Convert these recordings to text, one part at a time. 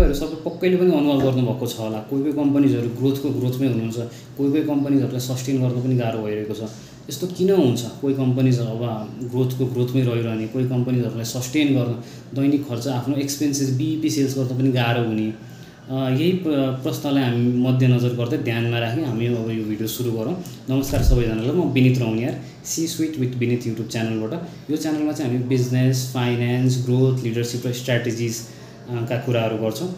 तपाईहरु सबै पक्कैले पनि अनुभव गर्नुभएको छ होला। कोही कम्पनीजहरु ग्रोथमै हुनुहुन्छ, कोही कम्पनीजहरुलाई सस्टेन गर्न पनि गाह्रो भइरहेको छ। यस्तो किन हुन्छ? कोही कम्पनीज अब ग्रोथमै रहिरहने, कोही कम्पनीजहरुलाई सस्टेन गर्न दैनिक खर्च आफ्नो एक्सपेन्सेस बीईपी सेल्स गर्न पनि गाह्रो हुने। यही प्रश्नलाई हामी मध्यनजर गर्दै ध्यानमा राखी हामी अब यो भिडियो सुरु गरौँ। नमस्कार सबैजनालाई, म Vinit Rauniyar see sweet with Vinit YouTube च्यानलबाट। यो च्यानलमा चाहिँ हामी बिजनेस, फाइनान्स, ग्रोथ, लिडरशिप र स्ट्र्याटेजिज का कुराहरू गर्छौँ।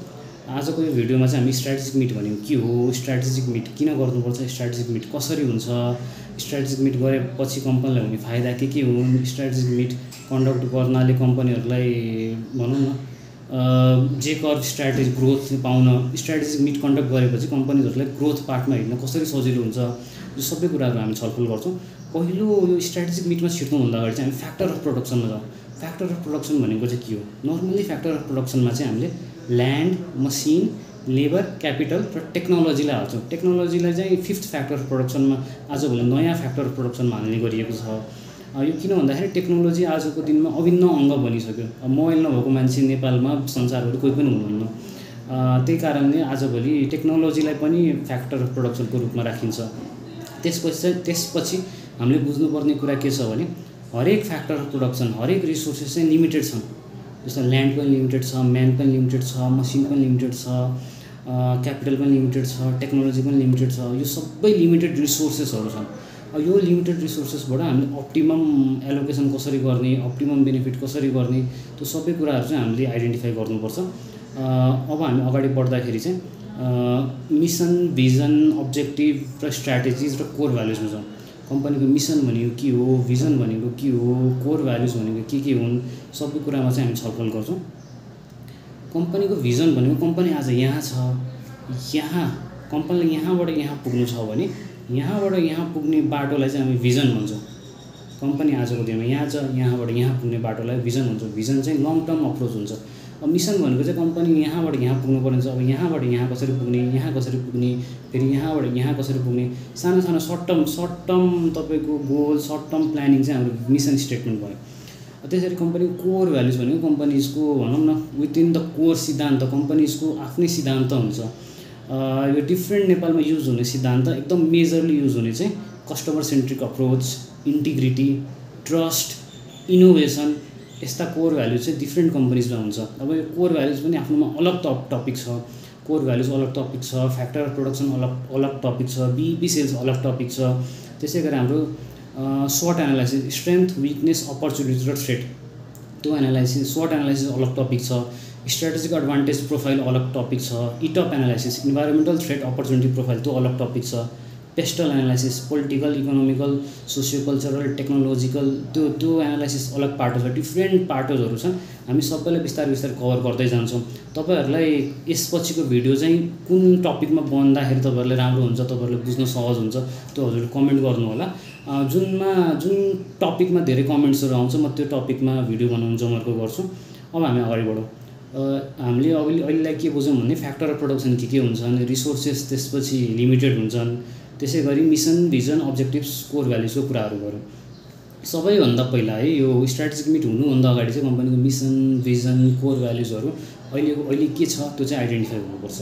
आजको यो भिडियोमा चाहिँ हामी स्ट्र्याटेजिक मिट भनेको के हो, स्ट्र्याटेजिक मिट किन गर्नुपर्छ, स्ट्र्याटेजिक मिट कसरी हुन्छ, स्ट्र्याटेजिक मिट गरेपछि कम्पनीलाई हुने फाइदा के हुन्, स्ट्र्याटेजिक मिट कन्डक्ट गर्नाले कम्पनीहरूलाई भनौँ न जे कर्भ स्ट्र्याटेजी ग्रोथ पाउन, स्ट्र्याटेजिक मिट कन्डक्ट गरेपछि कम्पनीहरूलाई ग्रोथ पाथमा हिँड्न कसरी सजिलो हुन्छ, यो सबै कुराहरू हामी छलफल गर्छौँ। पहिलो यो स्ट्र्याटेजिक मिटमा छिर्नुभन्दा अगाडि चाहिँ हामी फ्याक्टर अफ प्रोडक्सनमा जाउँ। फ्याक्टर अफ प्रोडक्सन भनेको चाहिँ के हो? नर्मली फ्याक्टर अफ प्रोडक्सनमा चाहिँ हामीले ल्यान्ड, मसिन, लेबर, क्यापिटल र टेक्नोलोजीलाई हाल्छौँ। टेक्नोलोजीलाई चाहिँ फिफ्थ फ्याक्टर अफ प्रोडक्सनमा आजभोलि नयाँ फ्याक्टर अफ प्रोडक्सनमा हाल्ने गरिएको छ। यो किन भन्दाखेरि टेक्नोलोजी आजको दिनमा अभिन्न अङ्ग बनिसक्यो। मोबाइल नभएको मान्छे नेपालमा संसारभरि कोही पनि हुनुहुन्न। त्यही कारणले आजभोलि टेक्नोलोजीलाई पनि फ्याक्टर अफ प्रोडक्सनको रूपमा राखिन्छ। त्यसपछि हामीले बुझ्नुपर्ने कुरा के छ भने हरेक फ्याक्टर अफ प्रोडक्सन, हरेक रिसोर्सेस चाहिँ लिमिटेड छन्। जस्तो ल्यान्ड पनि लिमिटेड छ, म्यान पनि लिमिटेड छ, मसिन पनि लिमिटेड छ, क्यापिटल पनि लिमिटेड छ, टेक्नोलोजी पनि लिमिटेड छ। यो सबै लिमिटेड रिसोर्सेसहरू छन्। यो लिमिटेड रिसोर्सेसबाट हामीले अप्टिमम एलोकेसन कसरी गर्ने, अप्टिमम बेनिफिट कसरी गर्ने, त्यो सबै कुराहरू चाहिँ हामीले आइडेन्टिफाई गर्नुपर्छ। अब हामी अगाडि बढ्दाखेरि चाहिँ मिसन, भिजन, अब्जेक्टिभ र स्ट्र्याटेजिज र कोर भ्यालुजमा छौँ। कम्पनीको मिसन भनेको के हो, भिजन भनेको के हो, कोर भ्यालुज भनेको के हुन्, सबै कुरामा चाहिँ हामी छलफल गर्छौँ। कम्पनीको भिजन भनेको कम्पनी आज यहाँ छ, कम्पनीले यहाँबाट यहाँ पुग्नु छ भने यहाँबाट यहाँ पुग्ने बाटोलाई चाहिँ हामी भिजन भन्छौँ। कम्पनी आजको दिनमा यहाँ छ, यहाँबाट यहाँ पुग्ने बाटोलाई भिजन भन्छौँ। भिजन चाहिँ लङ टर्म अप्रोच हुन्छ। अब मिसन भनेको चाहिँ कम्पनी यहाँबाट यहाँ पुग्नु पर्ने छ। अब यहाँबाट यहाँ कसरी पुग्ने, यहाँ कसरी पुग्ने, फेरि यहाँबाट यहाँ कसरी पुग्ने, सानो सानो सर्ट टर्म तपाईँको गोल, सर्ट टर्म प्लानिङ चाहिँ हाम्रो मिसन स्टेटमेन्ट भयो। त्यसरी कम्पनीको कोर भ्यालुज भनेको कम्पनीजको भनौँ न विदिन द कोर सिद्धान्त, कम्पनीजको आफ्नै सिद्धान्त हुन्छ। यो डिफ्रेन्ट नेपालमा युज हुने सिद्धान्त एकदम मेजरली युज हुने चाहिँ customer centric approach, integrity, trust, innovation, यस्ता कोर भ्यालुज चाहिँ डिफ्रेन्ट कम्पनीजमा हुन्छ। अब यो कोर भ्यालुज पनि आफ्नोमा अलग टपिक छ। कोर भ्यालुज अलग टपिक छ, फ्याक्टर अफ प्रोडक्सन अलग टपिक छ, बीईपी सेल्स अलग टपिक छ। त्यसै गरी हाम्रो SWOT analysis, strength, weakness, opportunity र थ्रेट, त्यो एनालाइसिस, SWOT एनालाइसिस अलग टपिक छ। स्ट्र्याटेजिक एडभान्टेज प्रोफाइल अलग टपिक छ। ETOP analysis, environmental threat opportunity profile, त्यो अलग टपिक छ। PESTEL analysis, political, economical, socio cultural, technological, त्यो एनालाइसिस अलग पार्टो छ। डिफ्रेन्ट पार्टोजहरू छन्। हामी सबैलाई बिस्तारै कभर गर्दै जान्छौँ। तपाईँहरूलाई यसपछिको भिडियो चाहिँ कुन टपिकमा बन्दाखेरि तपाईँहरूलाई राम्रो हुन्छ, तपाईँहरूले बुझ्न सहज हुन्छ, त्यो हजुरले कमेन्ट गर्नु होला। जुन टपिकमा धेरै कमेन्ट्सहरू आउँछ म त्यो टपिकमा भिडियो बनाउन जमर्को गर्छु। अब हामी अगाडि बढौँ। हामीले अहिलेलाई के बुझौँ भने फ्याक्टर अफ प्रोडक्सन के हुन्छन्, रिसोर्सेस त्यसपछि लिमिटेड हुन्छन्। त्यसै गरी मिसन, भिजन, अब्जेक्टिभ्स, कोर भ्यालुजको कुराहरू गरौँ। सबैभन्दा पहिला है यो स्ट्र्याटेजिक मिट हुनुभन्दा अगाडि चाहिँ कम्पनीको मिसन, भिजन, कोर भ्यालुजहरू अहिले के छ त्यो चाहिँ आइडेन्टिफाई हुनुपर्छ।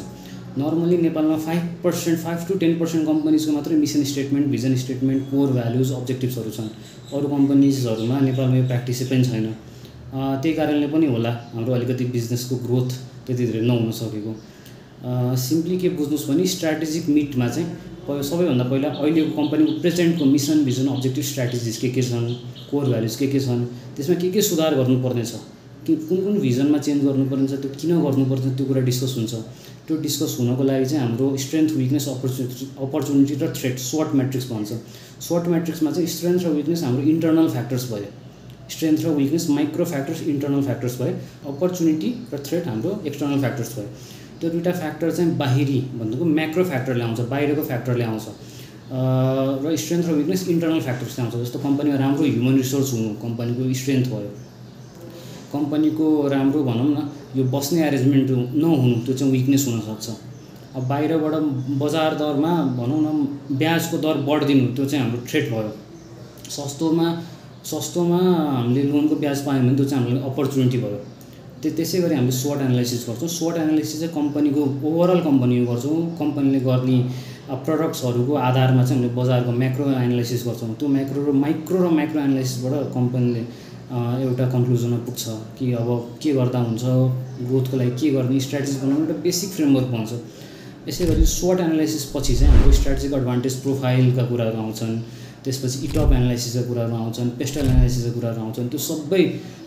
नर्मली नेपालमा 5 to 10% कम्पनीजको मात्रै mission statement, vision statement, core values, अब्जेक्टिभ्सहरू छन्। अरू कम्पनीजहरूमा नेपालमा यो प्र्याक्टिसै पनि छैन। त्यही कारणले पनि होला हाम्रो अलिकति बिजनेसको ग्रोथ त्यति धेरै नहुन सकेको। सिम्पली के बुझ्नुहोस् भने स्ट्र्याटेजिक मिटमा चाहिँ सबैभन्दा पहिला अहिलेको कम्पनीको प्रेजेन्टको मिसन, भिजन, अब्जेक्टिभ, स्ट्र्याटेजिज के छन्, कोर भ्यालुज के छन्, त्यसमा के सुधार गर्नुपर्ने छ, कुन भिजनमा चेन्ज गर्नुपर्ने छ, त्यो किन गर्नुपर्छ, त्यो कुरा डिस्कस हुन्छ। त्यो डिस्कस हुनको लागि चाहिँ हाम्रो स्ट्रेन्थ, विकनेस, अपर्च्युनिटी र थ्रेट, SWOT म्याट्रिक्स भन्छ। SWOT म्याट्रिक्समा चाहिँ स्ट्रेन्थ र विकनेस हाम्रो इन्टर्नल फ्याक्टर्स भयो। स्ट्रेन्थ र weakness micro factors, internal factors भयो। अपर्च्युनिटी र थ्रेट हाम्रो एक्सटर्नल फ्याक्टर्स भयो। त्यो दुईवटा फ्याक्टर चाहिँ बाहिरी भन्नुको म्याक्रो फ्याक्टरले आउँछ, बाहिरको फ्याक्टरले आउँछ। र स्ट्रेन्थ र विकनेस इन्टर्नल फ्याक्टर्सले आउँछ। जस्तो कम्पनीमा राम्रो ह्युमन रिसोर्स हुनु कम्पनीको स्ट्रेन्थ भयो। कम्पनीको राम्रो भनौँ न यो बस्ने एरेन्जमेन्ट नहुनु त्यो चाहिँ विकनेस हुनसक्छ। अब बाहिरबाट बजार दरमा भनौँ न ब्याजको दर बढ्दिनु त्यो चाहिँ हाम्रो थ्रेट भयो। सस्तोमा हामीले लोनको ब्याज पायौँ भने त्यो चाहिँ हाम्रो अपर्च्युनिटी भयो। त्यसै गरी हामीले SWOT एनालाइसिस गर्छौँ। SWOT एनालाइसिस चाहिँ कम्पनीको ओभरअल कम्पनी गर्छौँ। कम्पनीले गर्ने प्रडक्ट्सहरूको आधारमा चाहिँ हामीले बजारको म्याक्रो एनालाइसिस गर्छौँ। त्यो माइक्रो र माइक्रो एनालाइसिसबाट कम्पनीले एउटा कन्क्लुजनमा पुग्छ कि अब के गर्दा हुन्छ, ग्रोथको लागि के गर्ने, स्ट्राटेजी बनाउनु एउटा बेसिक फ्रेमवर्क भन्छ। यसै गरी SWOT एनालाइसिस पछि चाहिँ हाम्रो स्ट्राटेजिक एडभान्टेज प्रोफाइलका कुराहरू आउँछन्, त्यसपछि इटअप एनालाइसिसका कुराहरू आउँछन्, पेस्टल एनालाइसिसका कुराहरू आउँछन्। त्यो सबै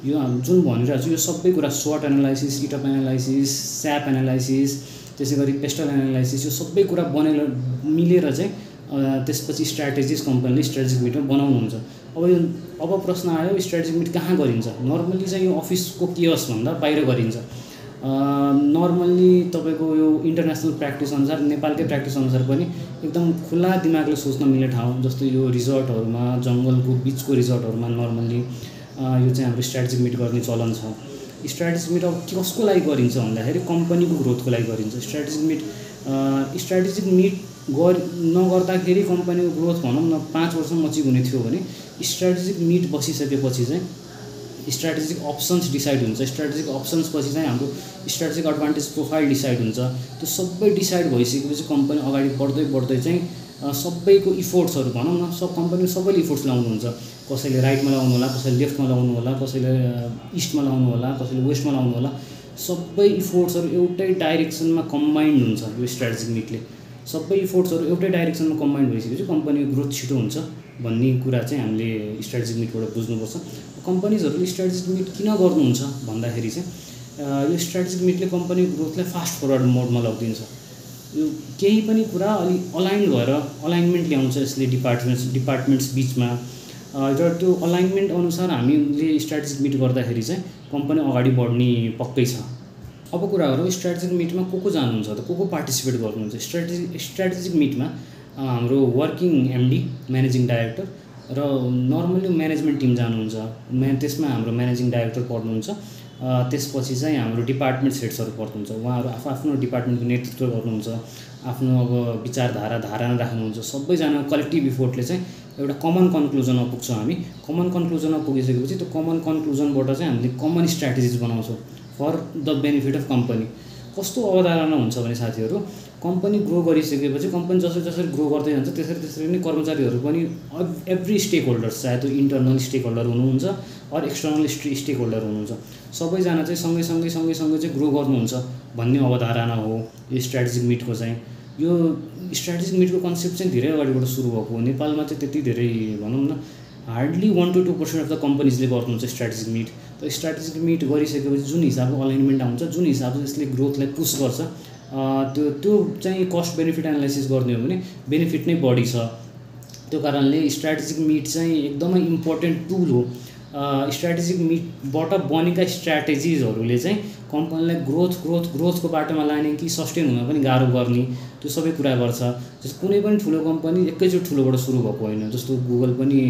यो जुन भनिरहेको छु यो सबै कुरा SWOT analysis, ETOP analysis, SAP analysis, त्यसै गरी पेस्टल एनालाइसिस यो सबै कुरा मिलेर चाहिँ त्यसपछि स्ट्राटेजिस कम्पनीले स्ट्राटेजिक मिटमा बनाउनुहुन्छ। अब प्रश्न आयो स्ट्राटेजिक मिट कहाँ गरिन्छ? नर्मली चाहिँ यो अफिसको कियोस्क भन्दा बाहिर गरिन्छ। नर्मल्ली तपाईँको यो इन्टरनेसनल प्र्याक्टिस अनुसार, नेपालकै प्र्याक्टिस अनुसार पनि एकदम खुला दिमागले सोच्न मिल्ने ठाउँ जस्तो यो रिजोर्टहरूमा, जङ्गलको बिचको रिजोर्टहरूमा नर्मल्ली यो चाहिँ हाम्रो स्ट्राटेजिक मिट गर्ने चलन छ। स्ट्राटेजिक मिट अब कसको लागि गरिन्छ भन्दाखेरि कम्पनीको ग्रोथको लागि गरिन्छ। स्ट्राटेजिक मिट नगर्दाखेरि कम्पनीको ग्रोथ भनौँ न 5 वर्ष पछि हुने थियो भने स्ट्राटेजिक मिट बसिसकेपछि चाहिँ स्ट्राटेजिक अप्सन्स डिसाइड हुन्छ। स्ट्राटेजिक अप्सन्स पछि चाहिँ हाम्रो स्ट्राटेजिक एडभान्टेज प्रोफाइल डिसाइड हुन्छ। त्यो सबै डिसाइड भइसकेपछि कम्पनी अगाडि बढ्दै चाहिँ सबैको इफोर्ट्सहरू भनौँ न, कम्पनीले सबैले इफोर्ट्स लाउनुहुन्छ। कसैले राइटमा लाउनु होला, कसैले लेफ्टमा लाउनु होला, कसैले इस्टमा लाउनु होला, कसैले वेस्टमा लाउनु होला। सबै इफोर्ट्सहरू एउटै डाइरेक्सनमा कम्बाइन्ड हुन्छ। यो स्ट्राटेजिक मिटले सबै इफोर्ट्सहरू एउटै डाइरेक्सनमा कम्बाइन्ड भइसकेपछि कम्पनीको ग्रोथ छिटो हुन्छ भन्ने कुरा चाहिँ हामीले स्ट्राटेजिक मिटबाट बुझ्नुपर्छ। कम्पनीजहरूले स्ट्राटेजिक मिट किन गर्नुहुन्छ भन्दाखेरि चाहिँ यो स्ट्राटेजिक मिटले कम्पनीको ग्रोथलाई फास्ट फरवर्ड मोडमा लगिदिन्छ। यो केही पनि कुरा अलि अलाइन्ड भएर अलाइनमेन्ट ल्याउँछ यसले डिपार्टमेन्ट्स बिचमा, र त्यो अलाइनमेन्ट अनुसार हामीले स्ट्राटेजिक मिट गर्दाखेरि चाहिँ कम्पनी अगाडि बढ्ने पक्कै छ। अब कुरा गरौँ स्ट्राटेजिक मिटमा को जानुहुन्छ त, को पार्टिसिपेट गर्नुहुन्छ। स्ट्राटेजिक मिटमा हाम्रो वर्किङ एमडी, म्यानेजिङ डाइरेक्टर र नर्मली म्यानेजमेन्ट टिम जानुहुन्छ। त्यसमा हाम्रो म्यानेजिङ डाइरेक्टर पर्नुहुन्छ। त्यसपछि चाहिँ हाम्रो डिपार्टमेन्ट हेड्सहरू पर्नुहुन्छ। उहाँहरू आफ्नो डिपार्टमेन्टको नेतृत्व गर्नुहुन्छ, आफ्नो अब विचारधारा धारणा राख्नुहुन्छ। सबैजना कलेक्टिभ इफोर्टले चाहिँ एउटा कमन कन्क्लुजनमा पुग्छौँ हामी। कमन कन्क्लुजनमा पुगिसकेपछि त्यो कमन कन्क्लुजनबाट चाहिँ हामीले कमन स्ट्राटेजिज बनाउँछौँ for the benefit of company. कस्तो अवधारणा हुन्छ भने साथीहरू, कम्पनी ग्रो गरिसकेपछि कम्पनी जसरी ग्रो गर्दै जान्छ त्यसरी नै कर्मचारीहरू पनि एभ्री स्टेक होल्डर्स, चाहे त्यो इन्टरनल स्टेक होल्डर हुनुहुन्छ अर एक्सटर्नल स्टेक होल्डर हुनुहुन्छ, सबैजना चाहिँ सँगै चाहिँ ग्रो गर्नुहुन्छ भन्ने अवधारणा हो यो स्ट्राटेजिक मिटको चाहिँ। यो स्ट्राटेजिक मिटको कन्सेप्ट चाहिँ धेरै अगाडिबाट सुरु भएको हो। नेपालमा चाहिँ त्यति धेरै भनौँ न हार्डली 1 to 2% अफ द कम्पनीजले गर्नुहुन्छ स्ट्राटेजिक मिट। त स्ट्राटेजिक मिट गरिसकेपछि जुन हिसाबको अलाइनमेन्ट आउँछ, जुन हिसाबले यसले ग्रोथलाई पुस गर्छ, त्यो चाहिँ कस्ट बेनिफिट एनालाइसिस गर्ने हो भने बेनिफिट नै बढी छ। त्यो कारणले स्ट्राटेजिक मिट चाहिँ एकदमै इम्पोर्टेन्ट टुल हो। स्ट्राटेजिक मिटबाट बनेका स्ट्राटेजिजहरूले चाहिँ कम्पनीलाई ग्रोथको बाटोमा लाने कि सस्टेन हुन पनि गाह्रो गर्ने, त्यो सबै कुरा गर्छ। जस्तो कुनै पनि ठुलो कम्पनी एकैचोटि ठुलोबाट सुरु भएको होइन। जस्तो गुगल पनि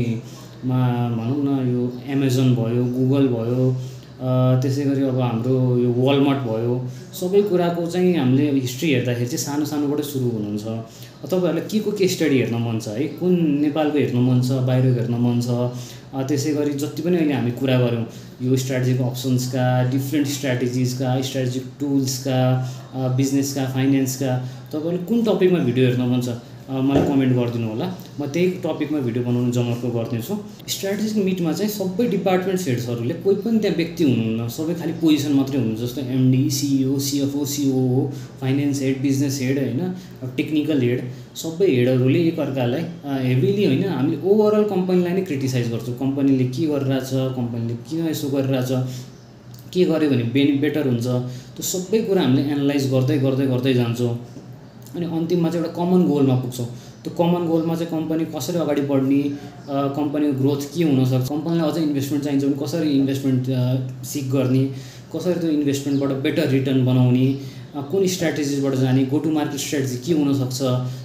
भनौँ न, यो एमाजोन भयो, गुगल भयो, त्यसै गरी अब हाम्रो यो वालमार्ट भयो, सबै कुराको चाहिँ हामीले हिस्ट्री हेर्दाखेरि चाहिँ सानोबाट सुरु हुनुहुन्छ। तपाईँहरूलाई को केस स्टडी हेर्न मन छ है, कुन नेपालको हेर्न मन छ, बाहिरको हेर्न मन छ, त्यसै गरी जति पनि अहिले हामी कुरा गऱ्यौँ यो स्ट्राटेजिक अप्सन्सका, डिफ्रेन्ट स्ट्राटेजिजका, स्ट्राटेजिक टुल्सका, बिजनेसका, फाइनेन्सका, तपाईँहरूले कुन टपिकमा भिडियो हेर्न मन छ मलाई कमेन्ट गरिदिनु होला। म त्यही टपिकमा भिडियो बनाउनु जमर्को गर्नेछु। स्ट्राटेजिक मिटमा चाहिँ सबै डिपार्टमेन्ट हेड्सहरूले, कोही पनि त्यहाँ व्यक्ति हुनुहुन्न, सबै खालि पोजिसन मात्रै हुनुहुन्छ। जस्तो MD, CEO, CFO, COO, finance head, business head होइन, टेक्निकल हेड, सबै हेडहरूले एकअर्कालाई हेभिली होइन, हामीले ओभरअल कम्पनीलाई नै क्रिटिसाइज गर्छौँ। कम्पनीले के गरिरहेछ, कम्पनीले किन यसो गरिरहेछ, के गर्यो भने बेटर हुन्छ, त्यो सबै कुरा हामीले एनालाइज गर्दै जान्छौँ। अनि अन्तिममा चाहिँ एउटा कमन गोलमा पुग्छौँ। त्यो कमन गोलमा चाहिँ कम्पनी कसरी अगाडि बढ्ने, कम्पनीको ग्रोथ के हुनसक्छ, कम्पनीलाई अझै इन्भेस्टमेन्ट चाहिन्छ भने कसरी इन्भेस्टमेन्ट सिक गर्ने, कसरी त्यो इन्भेस्टमेन्टबाट बेटर रिटर्न बनाउने, कुन स्ट्राटेजिजबाट जाने, गो टु मार्केट स्ट्राटेजी के हुनसक्छ,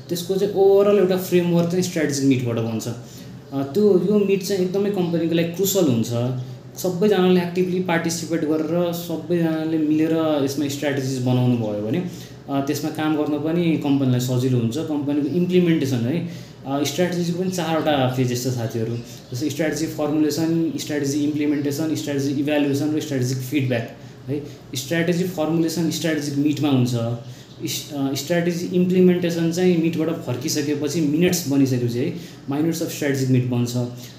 त्यसको चाहिँ ओभरअल एउटा फ्रेमवर्क चाहिँ स्ट्राटेजिक मिटबाट बन्छ। यो मिट चाहिँ एकदमै कम्पनीको लागि क्रुसल हुन्छ। सबैजनाले एक्टिभली पार्टिसिपेट गरेर सबैजनाले मिलेर यसमा स्ट्राटेजिज बनाउनु भयो भने त्यसमा काम गर्न पनि कम्पनीलाई सजिलो हुन्छ। कम्पनीको इम्प्लिमेन्टेसन है, स्ट्राटेजीको पनि 4वटा फेजेस छ साथीहरू। जस्तो strategy formulation, strategy implementation, strategy evaluation र स्ट्राटेजिक फिडब्याक। है। स्ट्र्याटेजी फर्मुलेसन स्ट्र्याटेजिक मिटमा हुन्छ, स्ट्र्याटेजी इम्प्लिमेन्टेसन चाहिँ मिटबाट फर्किसकेपछि मिनट्स बनिसकेपछि है माइनट्स अफ स्ट्र्याटेजिक मिट बन्छ।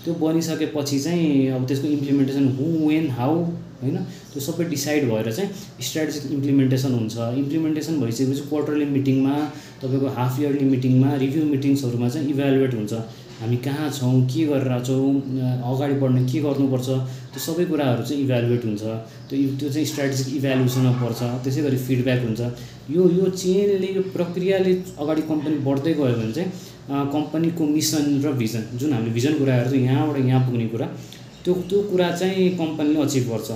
त्यो बनिसकेपछि चाहिँ अब त्यसको इम्प्लिमेन्टेसन हु वेन हाउ हैन त्यो सबै डिसाइड भएर चाहिँ स्ट्र्याटेजिक इम्प्लिमेन्टेसन हुन्छ। इम्प्लिमेन्टेसन भइसकेपछि क्वार्टरली मिटिङमा तपाईँको हाफ इयरली मिटिङमा रिभ्यू मिटिङ्सहरूमा चाहिँ इभ्यालुएट हुन्छ हामी कहाँ छौँ, के गरेर छौँ, अगाडि बढ्न के गर्नुपर्छ, त्यो सबै कुराहरू चाहिँ इभ्यालुएट हुन्छ। त्यो चाहिँ स्ट्र्याटेजिक इभ्यालुएसनमा पर्छ। त्यसै गरी फिडब्याक हुन्छ। यो चेनले यो प्रक्रियाले अगाडि कम्पनी बढ्दै गयो भने चाहिँ कम्पनीको मिसन र भिजन जुन हामीले भिजन कुराहरू चाहिँ यहाँबाट यहाँ पुग्ने कुरा त्यो कुरा चाहिँ कम्पनीले अचिभ गर्छ।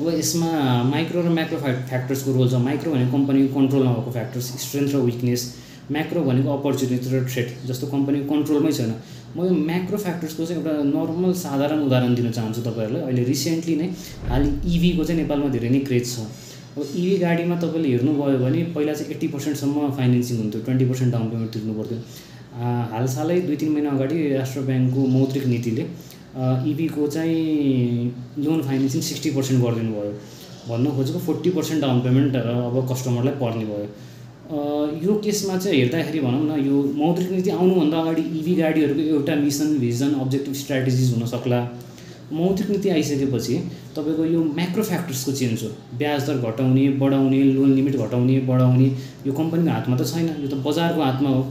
अब यसमा माइक्रो र म्याक्रो फ्याक्टर्सको रोल छ। माइक्रो भनेको कम्पनीको कन्ट्रोलमा भएको फ्याक्टर्स, स्ट्रेन्थ र विकनेस। म्याक्रो भनेको अपर्च्युनिटी र थ्रेट, जस्तो कम्पनीको कन्ट्रोलमै छैन। म यो म्याक्रो फ्याक्टर्सको चाहिँ एउटा नर्मल साधारण उदाहरण दिन चाहन्छु तपाईँहरूलाई। अहिले रिसेन्टली नै हाल इभीको चाहिँ नेपालमा धेरै नै क्रेज छ। अब इभी गाडीमा तपाईँले हेर्नुभयो भने पहिला चाहिँ 80% फाइनेन्सिङ हुन्थ्यो, 20% डाउन पेमेन्ट तिर्नु पर्थ्यो। हालसालै 2-3 महिना अगाडि राष्ट्र ब्याङ्कको मौद्रिक नीतिले इभीको चाहिँ लोन फाइनेन्सिङ 60% गरिदिनु भयो। भन्न खोजेको 40% डाउन पेमेन्ट अब कस्टमरलाई पर्ने भयो। यो केसमा चाहिँ हेर्दाखेरि भनौँ न यो मौद्रिक नीति आउनुभन्दा अगाडि इभी गाडीहरूको एउटा मिसन, भिजन, अब्जेक्टिभ, स्ट्र्याटेजिज हुन सक्ला। मौद्रिक नीति आइसकेपछि तपाईँको यो म्याक्रो फ्याक्टर्सको चेन्ज हो। ब्याज दर घटाउने, बढाउने, लोन लिमिट घटाउने, बढाउने यो कम्पनीको हातमा त छैन, यो त बजारको हातमा हो।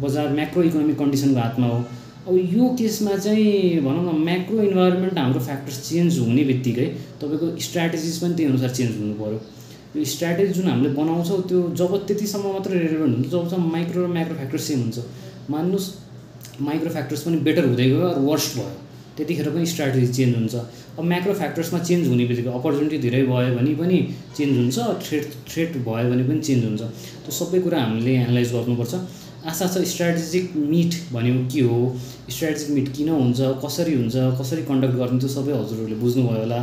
बजार म्याक्रो इकोनोमिक कन्डिसनको हातमा हो। अब यो केसमा चाहिँ भनौँ न म्याक्रो इन्भाइरोमेन्ट हाम्रो फ्याक्टर्स चेन्ज हुने बित्तिकै तपाईँको स्ट्र्याटेजिज पनि त्यही अनुसार चेन्ज हुनु पऱ्यो। यो स्ट्र्याटेजी जुन हामीले बनाउँछौँ त्यो जब त्यतिसम्म मात्रै रेलेभेन्ट हुन्छ जबसम्म माइक्रो र म्याक्रो फ्याक्टर्स सेम हुन्छ। मान्नुहोस् माइक्रो फ्याक्टर्स पनि बेटर हुँदै गयो र वर्स्ट भयो, त्यतिखेर पनि स्ट्र्याटेजी चेन्ज हुन्छ। अब म्याक्रो फ्याक्टर्समा चेन्ज हुने बित्तिकै अपर्च्युनिटी धेरै भयो भने पनि चेन्ज हुन्छ, थ्रेट भयो भने पनि चेन्ज हुन्छ। त्यो सबै कुरा हामीले एनालाइज गर्नुपर्छ। आशा छ स्ट्र्याटेजिक मिट भनेको के हो, स्ट्र्याटेजिक मिट किन हुन्छ, कसरी हुन्छ, कसरी कन्डक्ट गर्ने, त्यो सबै हजुरहरूले बुझ्नुभयो होला।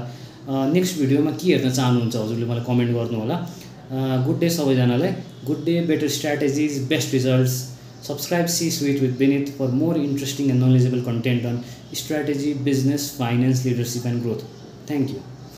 नेक्स्ट भिडियोमा के हेर्न चाहनुहुन्छ हजुरले मलाई कमेन्ट गर्नु होला। गुड डे सबैजनालाई। Good day, better strategies, best results. Subscribe C-Suite with Vinit for more interesting and knowledgeable content on strategy, business, finance, leadership and growth. Thank you.